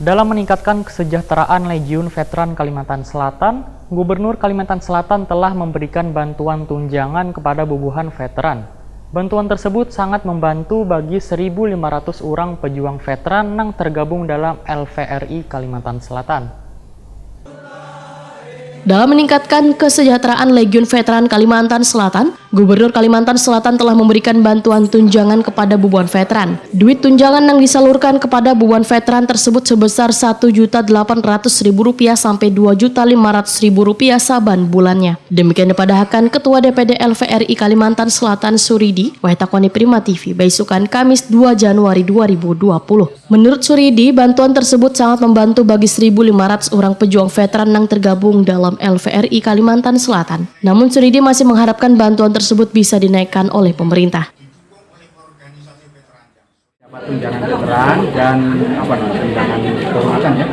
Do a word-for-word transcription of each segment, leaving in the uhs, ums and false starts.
Dalam meningkatkan kesejahteraan Legiun Veteran Kalimantan Selatan, Gubernur Kalimantan Selatan telah memberikan bantuan tunjangan kepada bubuhan veteran. Bantuan tersebut sangat membantu bagi seribu lima ratus orang pejuang veteran nang tergabung dalam L V R I Kalimantan Selatan. Dalam meningkatkan kesejahteraan Legiun Veteran Kalimantan Selatan, Gubernur Kalimantan Selatan telah memberikan bantuan tunjangan kepada bubuhan veteran. Duit tunjangan yang disalurkan kepada bubuhan veteran tersebut sebesar satu juta delapan ratus ribu rupiah sampai dua juta lima ratus ribu rupiah saban bulannya. Demikian dipadahakan Ketua D P D L V R I Kalimantan Selatan Suridi, Waitakoni Prima T V, Baisukan, Kamis dua Januari dua ribu dua puluh. Menurut Suridi, bantuan tersebut sangat membantu bagi seribu lima ratus orang pejuang veteran yang tergabung dalam L V R I Kalimantan Selatan. Namun Suridi masih mengharapkan bantuan tersebut bisa dinaikkan oleh pemerintah. Dapat tunjangan veteran dan apa namanya tunjangan kehormatan ya,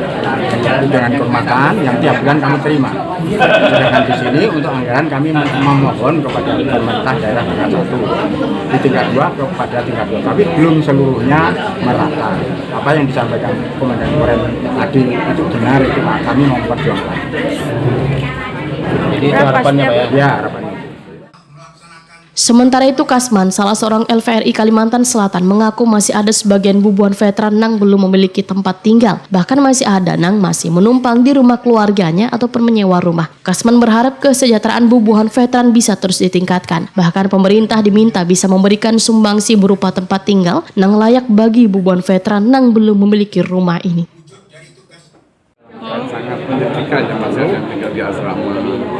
tunjangan kehormatan yang tiap bulan kami terima. Sedangkan di sini untuk anggaran kami memohon kepada pemerintah daerah tingkat satu, di tingkat dua kepada tingkat dua, tapi belum seluruhnya merata. Apa yang disampaikan Komandan Korem tadi itu benar, itu kami memperjuangkan. Jadi itu harapannya Pak ya? Ya, harapannya. Sementara itu, Kasman, salah seorang L V R I Kalimantan Selatan, mengaku masih ada sebagian bubuhan veteran nang belum memiliki tempat tinggal, bahkan masih ada nang masih menumpang di rumah keluarganya ataupun menyewa rumah. Kasman berharap kesejahteraan bubuhan veteran bisa terus ditingkatkan. Bahkan pemerintah diminta bisa memberikan sumbangsi berupa tempat tinggal nang layak bagi bubuhan veteran nang belum memiliki rumah ini. Sangat menyedihkan ya, masih ada yang tinggal di asrama.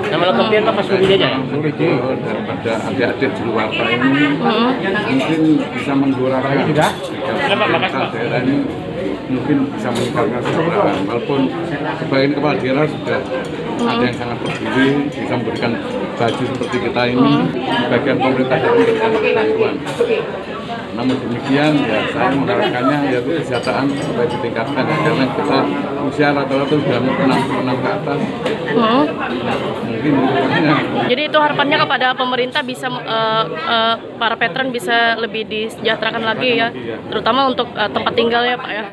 Nama lengkapnya apa? Pas dulu aja ya. Betul, daripada adik-adik di luar ini mungkin bisa menggelorakan pemerintah daerah ini, mungkin bisa meningkatkan kesejahteraan. Walaupun sebagian kepala daerah sudah ada yang sangat peduli, bisa memberikan baju seperti kita ini, bagian pemerintah daerah memberikan bantuan. Namun demikian, ya saya mengharapkannya ya kesejahteraan supaya ditingkatkan ya, karena kita usia rata-rata sudah enam puluh enam ke atas. Mungkin harapannya. Jadi itu harapannya kepada pemerintah bisa eh, eh, para veteran bisa lebih disejahterakan lagi ya, terutama untuk eh, tempat tinggal ya Pak ya.